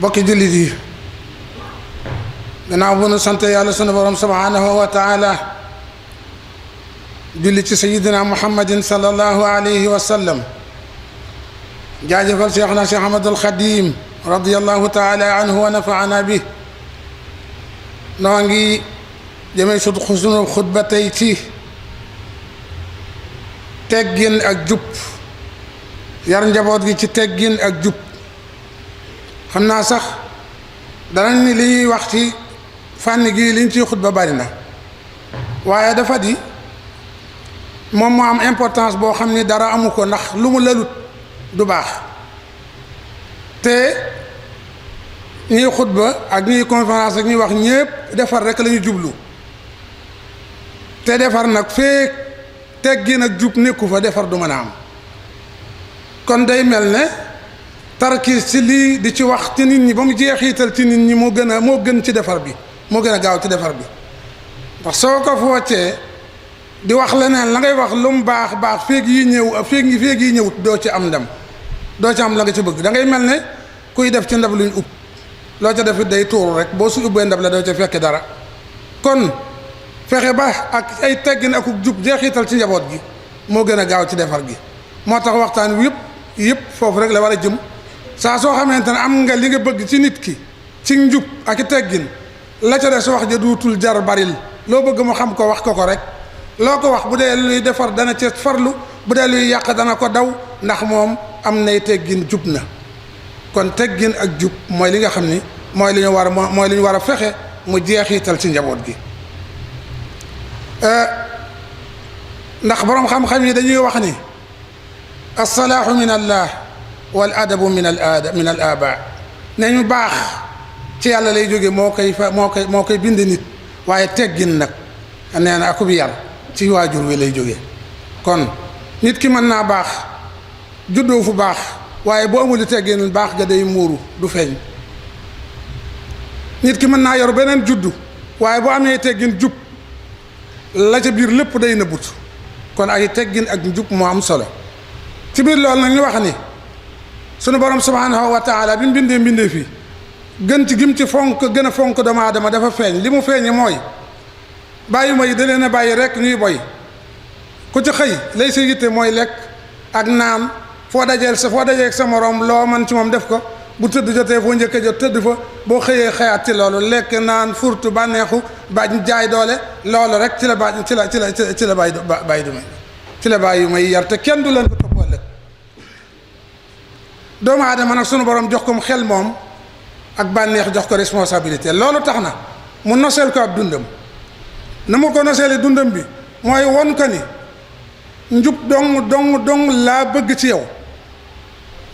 bokki jullit yi gannaaw bu nu sant yàlla sunu borom subhanahu wa taala julli ci sayidina muhammadin sallallahu alayhi wa sallam jaajëfal cheikhna cheikh ahmadul xadim radiallahu taala anhu wa nafaana bi noo ngi jëmee sunu xutba tey ci teggin ak jub yar njaboot gi ci teggin ak jub xam naa sax danañ ni li ñuy wax ci fànn gi liñ ciy xutba bari na waaye dafa di moom moo am importance boo xam ni dara amu ko ndax lu mu lalut du baax te ñuy xutba ak ñuy conférence ak ñuy wax ñépp defar rek la ñu jublu te defar nag feek teggin ak jub nekku fa defar du mën a am kon day mel ne tarkiis ci lii di ci wax ci nit ñi ba mu jeexiital ci nit ñi moo gën ci defar bi moo gën a gaaw ci defar bi ndax soo ko foccee di wax leneen la ngay wax lu mu baax baax feeg yi ñëw feeg yi ñëwut doo ci am ndam doo ci am la nga ci bëgg da ngay mel ne kuy def ci ndab luñ ub loo ca def day tuuru rek boo su ubbee ndab la doo ca fekk dara kon fexe ba ak ay teggin ak jub jeexiital ci njaboot gi moo gën a gaaw ci defar gi moo tax waxtaan wi yëpp foofu rek la war a jëm saa soo xamante ne am nga li nga bëgg ci nit ki ci njub ak i teggin la ca des wax ja duutul jar baril loo bëgg mu xam ko wax ko rek loo ko wax bu dee luy defar dana ca farlu bu dee luy yàq dana ko daw ndax moom am nay teggin jub na kon teggin ak jub mooy li nga xam ni mooy li ñu war a fexe mu jeexital ci njaboot gi ndax boroom xam-xam yi dañuy wax ni alsalaahu min allah wal adabu min al aba ne ñu baax ci yàlla lay jóge moo koy bind nit waaye teggin nag nee na akub yar ci waajur wi lay jóge kon nit ki mën naa baax juddoo fu baax waaye bu amul teggin baax ga day muuru du feeñ nit ki mën naa yor beneen juddu waaye bu amee teggin jub la ca biir lépp day nëbbut kon ay teggin ak njub moo am solo ci biir loolu nag ñu wax ni sunu borom subhanahu wa taala bi mu bindee fii gën ci gim ci fonk gën a fonk doomu aadama dafa feeñ li mu feeñe mooy bàyyi ma yi da leen a bàyyi rek ñuy boy ku ci xëy lay sa yitte mooy lekk ak naan foo dajeeg sa morom loo man ci moom def ko bu tëdd jotee foo njëkk a jot tëdd fa boo xëyee xëyaat ci loolu lekk naan furtu bànneexu jaay doole loolu rek ci la bàyyi ci la bàyyi may yar te kenn du leen ko toppoo ëllëg doomu aadama nag sunu borom jox ko mu xel moom ak bànneex jox ko responsabilité loolu tax na mu noseel ko ab dundam na mu ko noseeli dundam bi mooy won ko ni njub dong laa bëgg ci yow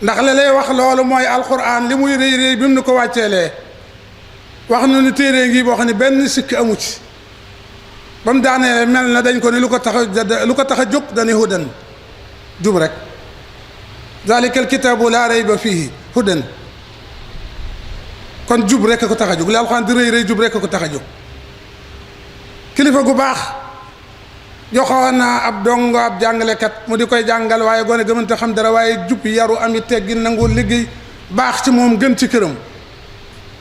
ndax la lay wax loolu mooy alquran li muy rëy bi mu nu ko wàcceelee wax nu ni téere ngi boo xam ne benn sikk amu ci ba mu daanee mel na dañ ko ni lu ko tax a jóg dani hudan jub rek dalika alkitaabu laa rayba fiihi hudan kon jub rek ko tax a jóg li alquran di rëy jub rek ko tax a jóg kilifa gu baax joxoon naa ab dongo ab jàngalekat mu di koy jàngal waaye gone gëmante xam dara waaye jub yaru ami teggin nangoo liggéey baax ci moom gën ci këram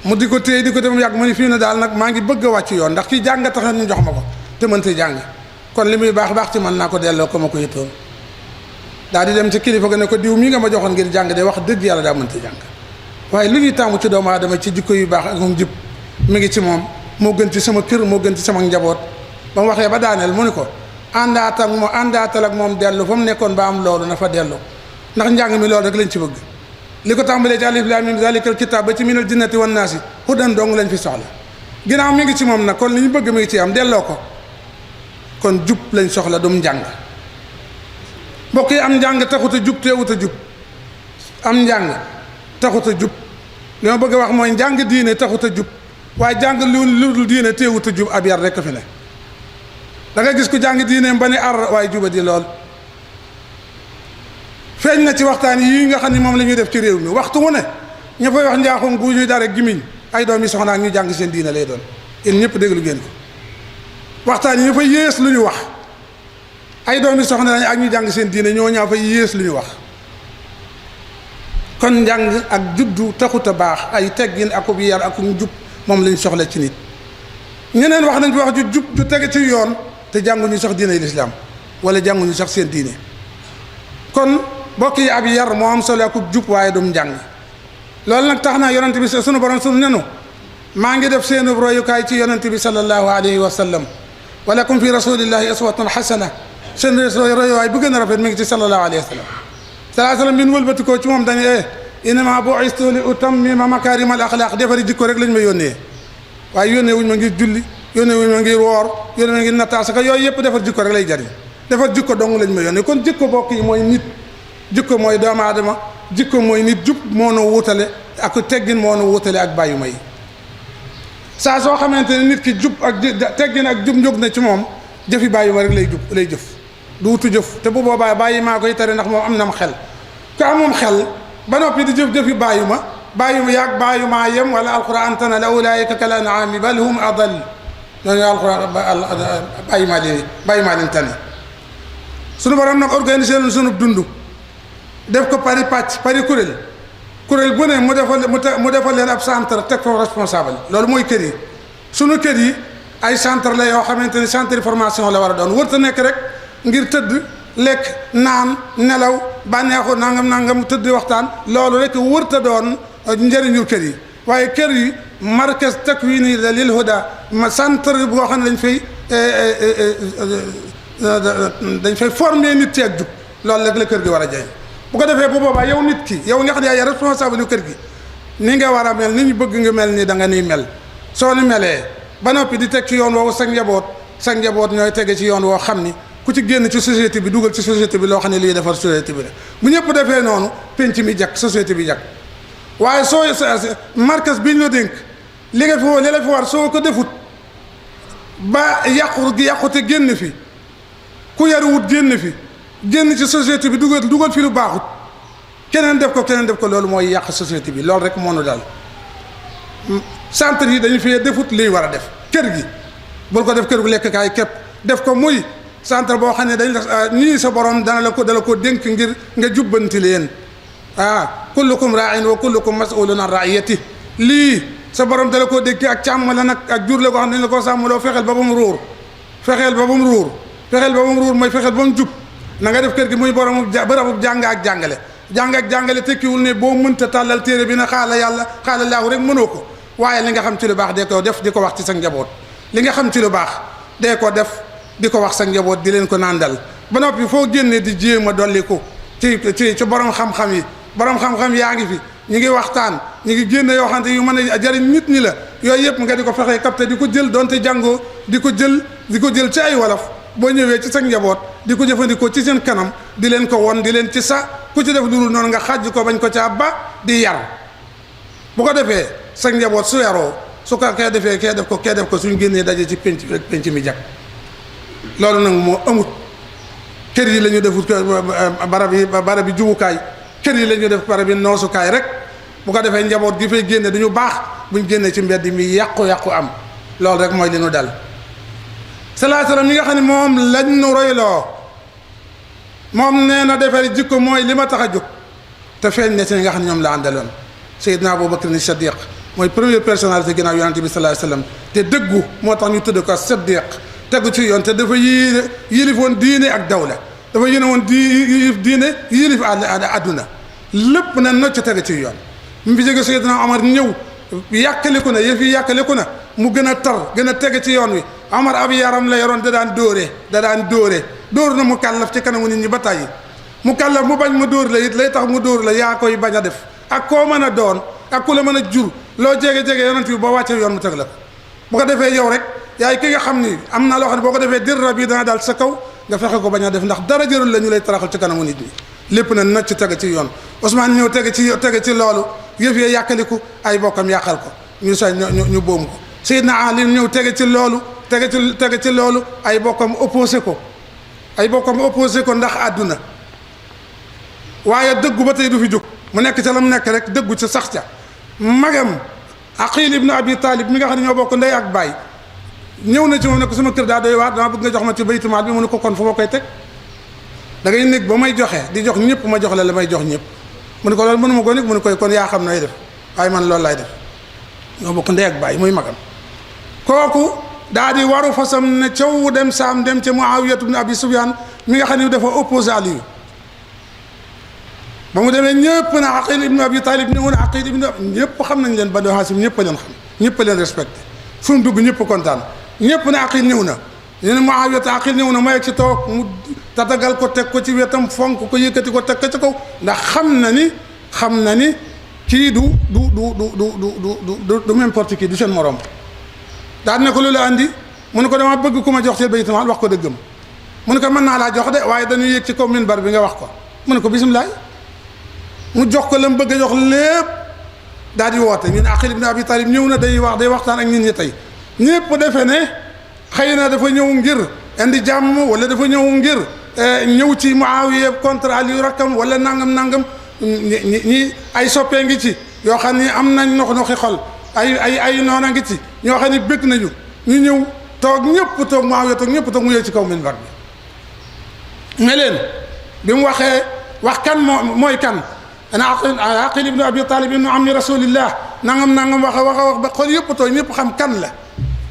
mu di ko téye di ko dem yàgg mu ni fii ne daal nag maa ngi bëgg a wàcc yoon ndax kii jàng tax na ñu jox ma ko te mënta jàng kon li muy baax ci man naa ko delloo ko ma ko yëttoon daal di dem ci kilifa ga ne ko diw mii nga ma joxoon ngir jàng de wax dëgg yàlla daa mënta jàng waaye lu ñuy tàmmu ci doomu aadama ci jikko yu baax ak moom jub mi ngi ci moom moo gën ci sama kër moo gën ci sama njaboot ba mu waxee ba daaneel mu ni ko àndaatal ak moom dellu fa mu nekkoon ba am loolu na fa dellu ndax njàng mi loolu rek lañ ci bëgg li ko tàmbalee ci alif laam miim zaalikal kitaab ba ci minal jinnati wan naasi hudan dong lañ fi soxla ginnaaw mi ngi ci moom nag kon li ñu bëgg mi ngi ci am delloo ko kon jub lañ soxla dum njàng mbokk yi am njàng taxut a jub teewut a jub am njàng taxut a jub li ma bëgg a wax mooy njàng diine taxut a jub waaye jàng lu dul diine teewut a jub ab yar rek fi ne da nga gis ku jàng diineem ba ni ar waaye juba di lool feeñ na ci waxtaan yii nga xam ne moom la ñuy def ci réew mi waxtu wu ne ña fay wax njaaxum gu ñuy dara gimiñ ay doom yi soxna ak ñu jàng seen diine lay doon yéen ñëpp déglu ngeen ko waxtaan yi ñu fay yées lu ñu wax ay doom yi soxna lañ ak ñu jàng seen diine ñoo ñaa fay yées lu ñu wax kon njàng ak juddu taxut a baax ay teggin akub yar ak njub moom lañ soxla ci nit. ñeneen wax nañ fi wax ju jub ju tege ci yoon te jànguñu sax diine lislaam wala jànguñu sax seen diine. kon bokk yi ab yar moo am solo akub jub waaye dum njàng loolu nag tax na yonent bi sunu borom sunu nenu maa ngi def seen royukaay ci yonent bi sallallahu alayhi wa sallam wa lakum fi rasulillahi uswatun hasana seen royuwaay bu gën a rafet mi ngi ci sallallahu alayhi wa sallam. sallallahu alayhi wa sallam bi nu wëlbatikoo ci moom dañu innama bu'istu li utammima makaarima al axlaaq defari jikko rek lañ ma yónnee waaye yónnee wuñ ma ngir julli yónnee wuñ ma ngir woor yónnee ma ngir nattaasaka yooyu yëpp defar jikko rek lay jariñ defar jikko dong lañ ma yónnee kon jikko bokk yi mooy nit jikko mooy doomu aadama jikko mooy nit jub moo nu wutale ak teggin moo nu wutale ak bàyyu ma yi saa soo xamante ne nit ki jub ak teggin ak jub jóg na ci moom jëfi bàyyu ma rek lay jëf du wutu jëf te bu boobaa bàyyi maa koy tere ndax moom am nam xel ku amum xel ba noppi di jëf-jëfi bàyyu ma yaag bàyyu maa yem wala alquran tana la ulaayika kal an'aami bal hum adal ñooñu alquran bàyyi maa leen tane sunu borom nag organisé leen sunu dund def ko pari pàcc pari kuréel bu ne mu defal leen ab centre teg ko responsable loolu mooy kër yi sunu kër yi ay centre la yoo xamante ni centre de formation la war a doon wërta nekk rek ngir tëdd lekk naan nelaw bànneexu nangam tëdd waxtaan loolu rek wërta doon njëriñu kër yi waaye kër yi markaz takwini la lil huda centre boo xam ne dañ fay former nit ci ak jub loolu rek la kër gi war a jëriñ bu ko defee bu boobaa yow nit ki yow nga xam ne yaay responsable yu kër gi ni nga war a mel ni ñu bëgg nga mel ni da nga niy mel soo ni melee ba noppi di teg ci yoon woowu sa njaboot ñooy tege ci yoon woo xam ni ku ci génn ci société bi dugal ci société bi loo xam ne lii defar société bi la bu ñëpp defee noonu penc mi jag société bi jag waaye soo markas bi ñu la dénk li la fi war soo ko defut ba yàqute génn fi ku yaruwut génn fi génn ci société bi dugal fi lu baaxut keneen def ko loolu mooy yàq société bi loolu rek moo nu daal centre yi dañu fee defut liy war a def kër gi bul ko def kër gu lekk kaay képp def ko muy centre boo xam ne dañ la nii sa borom dala ko dénk ngir nga jubbanti leen kullukum raa'in wa kullukum mas'ulun an ra'iyati lii sa borom dala koo dénk ak càmm la nag ak jur la koo xam ne dañ la koo sàmmloo fexeel ba mu ruur mooy fexeel ba mu jub na nga def kër gi muy bërëbu jàng ak jàngale tekkiwul ne boo mënta tàllal téere bi na xaala yàlla xaala laahu rek mënoo ko waaye li nga xam ci lu baax dee ko def di ko wax ci sa njaboot li nga xam ci lu baax dee ko def di ko wax sa njaboot di leen ko nàndal ba noppi foo génnee di jéem a dolli ko ci borom xam-xam yi borom xam-xam yaa ngi fi ñu ngi waxtaan ñu ngi génne yoo xam ne yu mën a jariñ nit ñi la yooyu yëpp nga di ko fexee capté di ko jël donte jàngoo di ko jël ci ay wolof boo ñëwee ci sa njaboot di ko jëfandikoo ci seen kanam di leen ko won di leen ci sa ku ci def lu noonu nga xàjj ko bañ ko caa ba di yar bu ko defee sa njaboot su yaroo su ko kee defee kee def ko suñ génnee daje ci penc mi jag loolu nag moo amut kër yi la ñu defut barab yi jubukaay kër yi la ñu def barab yi noosukaay rek bu ko defee njaboot gi fay génne duñu baax buñ génnee ci mbedd mi yàqu-yàqu am loolu rek mooy li nu dal sallallahu alayhi wasallam ñi nga xam ne moom lañ nu royloo moom nee na defari jikko mooy li ma tax a jóg te feeñ ne ci ñi nga xam ne ñoom la àndaloon Seydina Abubakar ni Siddiq mooy première personnalité ginnaaw yonente bi sallallahu alayhi wasallam te dëggu moo tax ñu tudd ko Siddiq tegu ci yoon te dafa yilifoon diine ak dawla dafa yéene woon diine yilif àdduna lépp na nocc tege ci yoon mu fi jóge Seydina Omar ñëw yàkkaliku na yëf yi yàkkaliku na mu gën a tar gën a tege ci yoon wi Omar ab yaram la yoroon da daan dóor na mu kàllaf ci kanamu nit ñi ba tàyyi mu kàllaf mu bañ ma dóor la it lay tax mu dóor la yaa koy bañ a def ak koo mën a doon ak ku la mën a jur loo jege-jege yonent bi boo wàccee yoon mu teg la ko bu ko defee yow rek yaay ki nga xam ni am na loo xam ne boo ko defee dirra bi dana daal sa kaw nga fexe ko bañ a def ndax dara jërul la ñu lay taraxal ci kanamu nit ñi lépp na nacc tege ci yoon Ousmane ñëw tege ci loolu yëf yee yàkkaliku ay bokkam yàqal ko ñu boom ko Seydina Ali ñëw tege ci loolu ay bokkam opposé ko ndax àdduna waaye dëggu ba tey du fi jóg mu nekk ca la mu nekk rek dëggu ca sax ca magam Aqil ibnu Abi Talib mi nga xam ne ñoo bokk ndey ak baay ñëw na ci moom ne ko sama kër daa doy waar dama bëgg nga jox ma ci baytu maal bi mu ne ko kon fu ma koy teg da ngay nekk ba may joxe di jox ñëpp ma jox la may jox ñëpp mu ne ko loolu mënuma ko nit mu ne koy kon yaa xam nooy def waaye man loolu lay def ñoo bokk ndey ak baay muy magam kooku daa di waru fasam ne caw dem saam dem ca Muawiyatu ibn Abi Sufyaan mi nga xam ne dafa opposé Aliyu ba mu demee ñëpp na Aqil ibn Abi Talib ñëw na Aqil ibn ñëpp xam nañ leen Banu Haasim ñëpp a leen xam ñëpp a leen respecté fu mu dugg ñëpp kontaan ñëpp na Aqil ñëw na ñu ne Muawiyatu Aqil ñëw na ma yegg ci toog mu tatagal ko teg ko ci wetam fonk ko yëkkati ko teg ko ci kaw ndax xam na ni kii du n'importe qui du seen morom daal ne ko lu la andi mu ne ko dama bëgg ku ma jox ci baytul maal wax ko dëggam mu ne ko mën naa laa jox de waaye dañuy yëg ci kaw minbar bi nga wax ko mu ne ko bisimilah mu jox ko la mu bëgg a jox lépp daal di woote ñu ne Aqil ibn Abi Talib ñëw na day waxtaan ak nit ñi tey ñëpp defe ne xëy na dafa ñëw ngir indi jàmm wala dafa ñëw ngir ñëw ci Muawiya contre Aliyu rakkam wala nangam ñi ay soppee ngi ci yoo xam ni am nañ noxi xol ay noona ngi ci ñoo xam ne bëgg nañu ñu ñëw toog ñëpp toog Muawiya toog ñëpp toog mu yëg ci kaw minbar bi ne leen bi mu waxee wax kan mooy kan ana Aqil ibn Abi Talib ibn ammi rasulillah nangam wax ba xol yëpp toog ñëpp xam kan la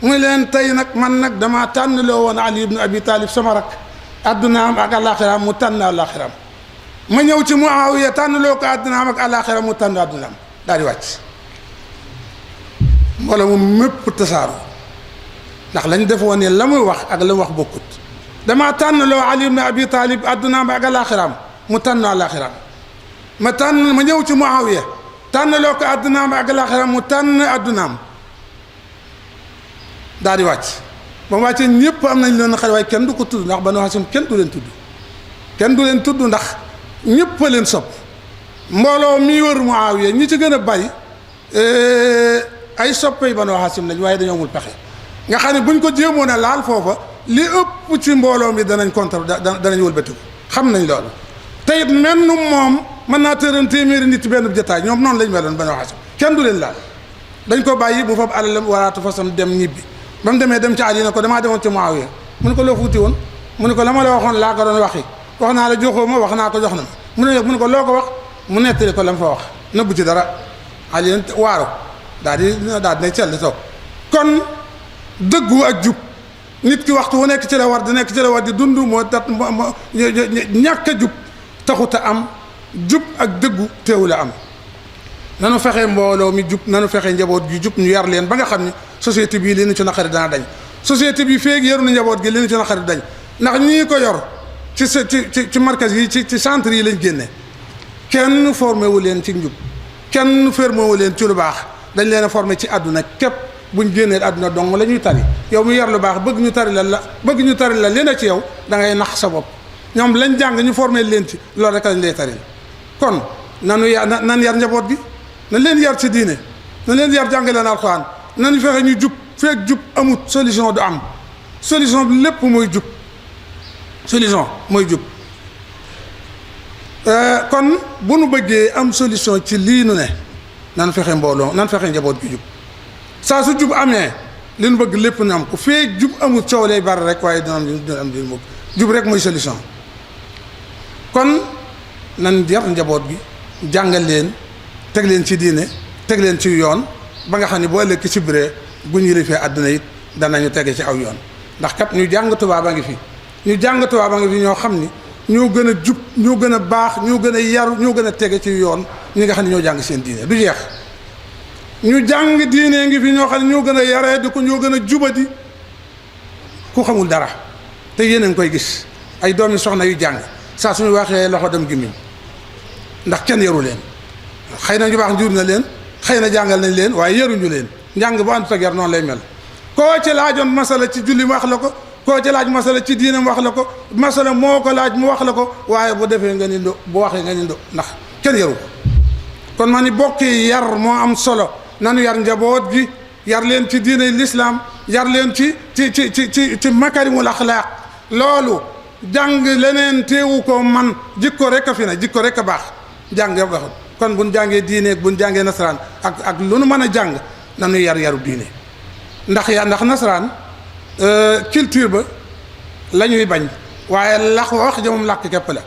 muy leen tey nag man nag damaa tànn loo woon Ali ibn Abi Talib sama rak addunaam ak àllaaxiraam mu tànn àllaaxiraam ma ñëw ci Muawiya tànn loo ko addunaam ak àllaaxiraam mu tànn addunaam daal di wàcc mbooloo mu mépp tasaaroo ndax lañ defoon ne la muy wax ak la mu wax bokkut damaa tànn loo Ali ibn Abi Talib addunaam ak àllaaxiraam mu tànn àllaaxiraam ma ñëw ci Muawiya tànn loo ko addunaam ak àllaaxiraam mu tànn addunaam daal di wàcc ba mu wàccee ñëpp am nañ leen xel waaye kenn du ko tudd ndax Banu Haasim kenn du leen tudd ndax ñëpp a leen sopp mbooloo mi wër Muawiya ñi ci gën a bari ay soppey Banu Haasim lañ waaye dañoo amul pexe nga xam ne buñ ko jéemoon a laal foofa li ëpp ci mbooloo mi danañ contre danañ wëlbatiku xam nañ loolu te it menn moom mën naa tëran téeméeri nit benn jotaay ñoom noonu lañ meloon Banu Haasim kenn du leen laal dañ ko bàyyi bu fab alalam waraatu fasam dem ñibbi ba mu demee dem ci Ali ne ko damaa demoon ci Muawiya mu ne ko loo fuuti woon mu ne ko la ma la waxoon laa ko doon waxi wax naa la joxoo ma wax naa ko jox na ma mu ne ko loo ko wax mu nettali ko la mu fa wax nëbbu ci dara Ali waaru daal di cell toog kon dëggu ak jub nit ki waxtu wu nekk ci la war di nekk ci la war di dund moo tat ñàkk a jub taxut a am jub ak dëggu teewu la am nanu fexe mbooloo mi jub nanu fexe njaboot gi jub ñu yar leen ba nga xam ne société bii li nu ci naqari dana dañ société bi feeg yaru na njaboot gi li nu ci naqari dañ ndax ñii ko yor ci markaz yi ci centre yi lañ génne kenn formé wu leen ci njub kenn formé wu leen ci lu baax dañ leen a formé ci àdduna képp buñ génnee àdduna dong la ñuy tari yow mi yor lu baax bëgg ñu tari la li na ci yow da ngay nax sa bopp ñoom lañ jàng ñu formé leen ci loolu rek lañ lay taril kon nan yar njaboot gi na leen yar ci diine na leen yar jàngaleen alxuraan nañu fexe ñu jub feek jub amut solution du am solution bi lépp mooy jub kon bu nu bëggee am solution ci lii nu ne nan fexe mbooloo nan fexe njaboot gi jub saa su jub amee li nu bëgg lépp nu am ko feek jub amut coow lay bari rek waaye dina am li mu jub rek mooy solution kon nan yar njaboot gi jàngal leen teg leen ci diine teg leen ci yoon ba nga xam ne boo ëllëg ci biree bu ñu yilifee àdduna it danañu tege ci aw yoon ndax kat ñu jàng tubaab a ngi fi ñoo xam ni ñoo gën a jub ñoo gën a baax ñoo gën a yaru ñoo gën a tege ci yoon ñi nga xam ne ñoo jàng seen diine du jeex ñu jàng diine ngi fi ñoo xam ne ñoo gën a yaree di ko ñoo gën a jubadi ku xamul dara te yéen a ngi koy gis ay doomi soxna yu jàng saa suñu waxee loxo dem gimmiñ ndax kenn yaru leen xëy na ñu baax njur na leen xëy na jàngal nañ leen waaye yaruñu leen njàng bu ànd ak yar noonu lay mel koo ci laajoon masala ci julli mu wax la ko koo ci laaj masala ci diine mu wax la ko masala moo ko laaj mu wax la ko waaye bu defee nga ni ndo bu waxee nga ni ndo ndax kenn yaru ko kon ma ni bokki yar moo am solo nanu yar njaboot gi yar leen ci diine l'islam yar leen ci makarimul axlaaq loolu jàng leneen teewu ko man jikko rek a fi na jikko rek a baax jàng yëpp waxut kon buñ jàngee diine buñ jàngee nasaraan ak lu nu mën a jàng nañu yaru diine ndax nasaraan culture ba la ñuy bañ waaye wax ja moom làkk képp la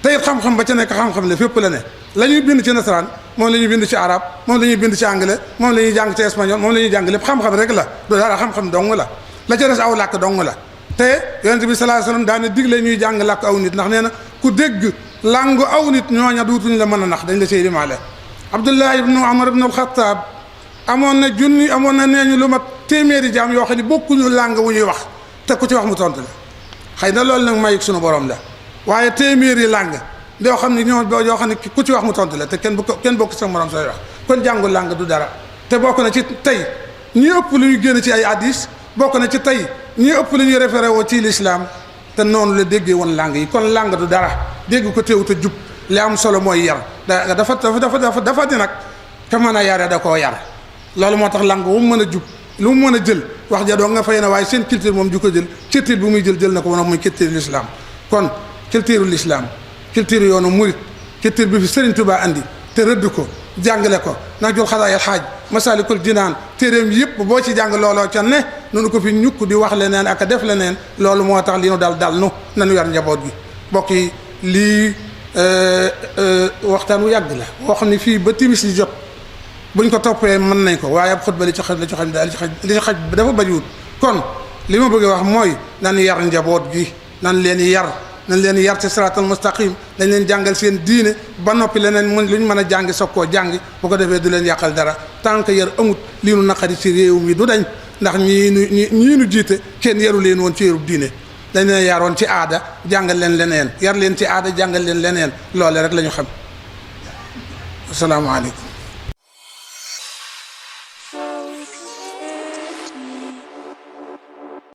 te it xam-xam ba ca nekk xam-xam la fépp la ne la ñuy bind ci nasaraan moom la ñuy bind ci arab moom la ñuy bind ci anglais moom la ñuy jàng ci espagnol moom la ñuy jàng lépp xam-xam rek la du dara xam-xam dong la ca des aw làkk dong la te yonent bi sallallahu alayhi wasallam daana digle ñuy jàng làkk aw nit ndax nee na ku dégg làngu aw nit ñooña duutuñ la mën a nax dañ la cey limaale Abdullah ibnu Umar ibnu al-Khattab amoon na junni amoon na nee ñu lu mat téeméeri jaam yoo xam ne bokkuñu làng wu ñuy wax te ku ci wax mu tontu la xëy na loolu nag mayug suñu borom la waaye téeméeri làng yoo xam ne yoo xam ne ku ci wax mu tontu la te kenn bokk sa morom sooy wax kon jàngu làng du dara te bokk na ci tey ñi ëpp lu ñu génn ci ay hadis bokk na ci tey ñi ëpp lu ñuy référé woo ci l'islam te noonu la déggee woon làng yi kon làng du dara dégg ko teewut a jub li am solo mooy yar dafa di nag ka mën a yare da koo yar loolu moo tax làng wu mu mën a jub lu mu mën a jël wax ja doo nga fay na waaye seen culture moom ju ko jël culture bu muy jël na ko moom muy culture l'islam kon culture l'islam culture yoonu murit culture bi fi Serigne Touba andi te rëdd ko jàngale ko Nahjul Qadaa'il Haaj Masaalikul Jinaan téeréem yëpp boo ci jàng looloo ca ne nunu ko fi ñukk di wax leneen ak a def leneen loolu moo tax li nu dal nu nanu yar njaboot gi mbokk yi lii waxtaan wu yàgg la boo xam ne fii ba timis yi jot buñ ko toppee mën nañ ko waaye ab xutba li ci xaj dafa bajuwut kon li ma bëgg a wax mooy nan yar njaboot gi nan leen yar ci siraatal mustaqim dañ leen jàngal seen diine ba noppi leneen lu ñu mën a jàngi soog koo jàngi bu ko defee du leen yàqal dara tant que yar amut lii nu naqari ci réew mi du dañ ndax ñii nu jiite kenn yaru leen woon ci yarub diine dañ leen yaroon ci aada jàngal leen leneen yar leen ci aada jàngal leen leneen loole rek la ñu xam asalaamaaleykum